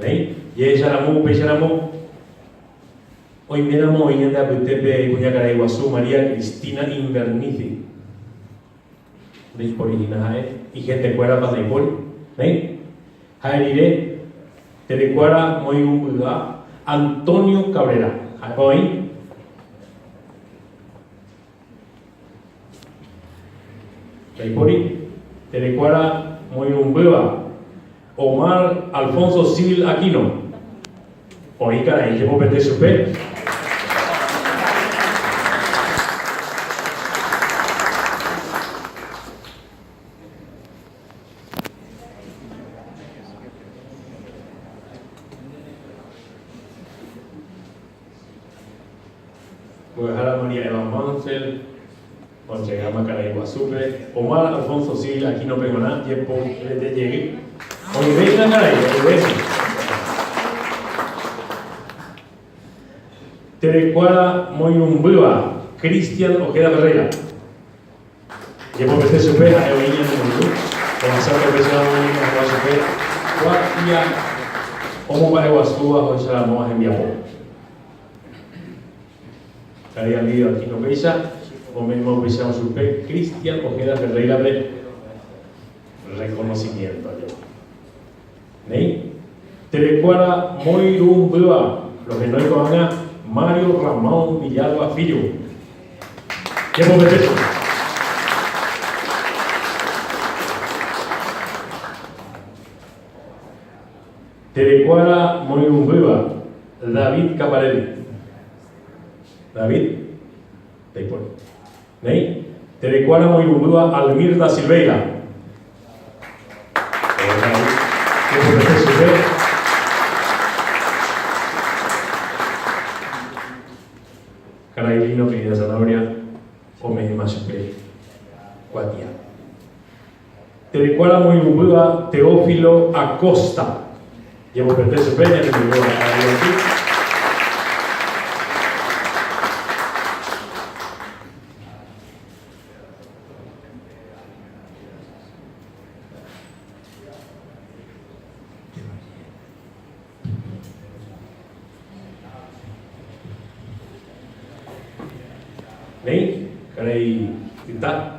Néi, jehecharamo upéicharamo oiméramo oĩ ñande apytépe kuñakarai guasu María Cristina Invernizzi. Ndaipóri hína ha'e, ihentekuérapa ndaipóri. Néi, ha'e rire Terekuára moirũmby'a Antonio Cabrera. Ha'épa oĩ? Ndaipóri Terekuára moirũmbýva Omar Alfonso Civil Aquino. Oĩ karai jepopete chupe. Mbo'ehára María Eva Mansell ontregáma karai guasúpe Omar Alfonso Civil Aquino-pe g̃uarã jeporete jey. Oĩvéina karai, oĩvéina. Terekuára moirũmbýva Cristian Ojeda Ferreira. Jepopete chupe ha'e oĩ ñanemoirũ, ohasáta upéicharamo oñe'ẽ hag̃ua chupe kuatia omomba'eguasúva ohecharamóva hembiapo. Karai Alirio Aquino péicha ome'ẽma upéicharamo chupe Cristian Ojeda Ferreira-pe reconocimiento. Néi, Terekuára moirũmbýva rohenói ko'ág̃a Mario Ramón Villalba Filho. Jepopete chupe. Terekuára moirũmbýva David Caparelli. David, ndaipóri. Néi, Terekuára moirũmbýva Almir da Silveira. Karai Lino Querida Zanabria ome'ẽma chupe kuatia. Terekuára moirũmbýva Teófilo Acosta. Jepopete chupe ñanemoirũva karai Ortiz. Néi, karai Yta.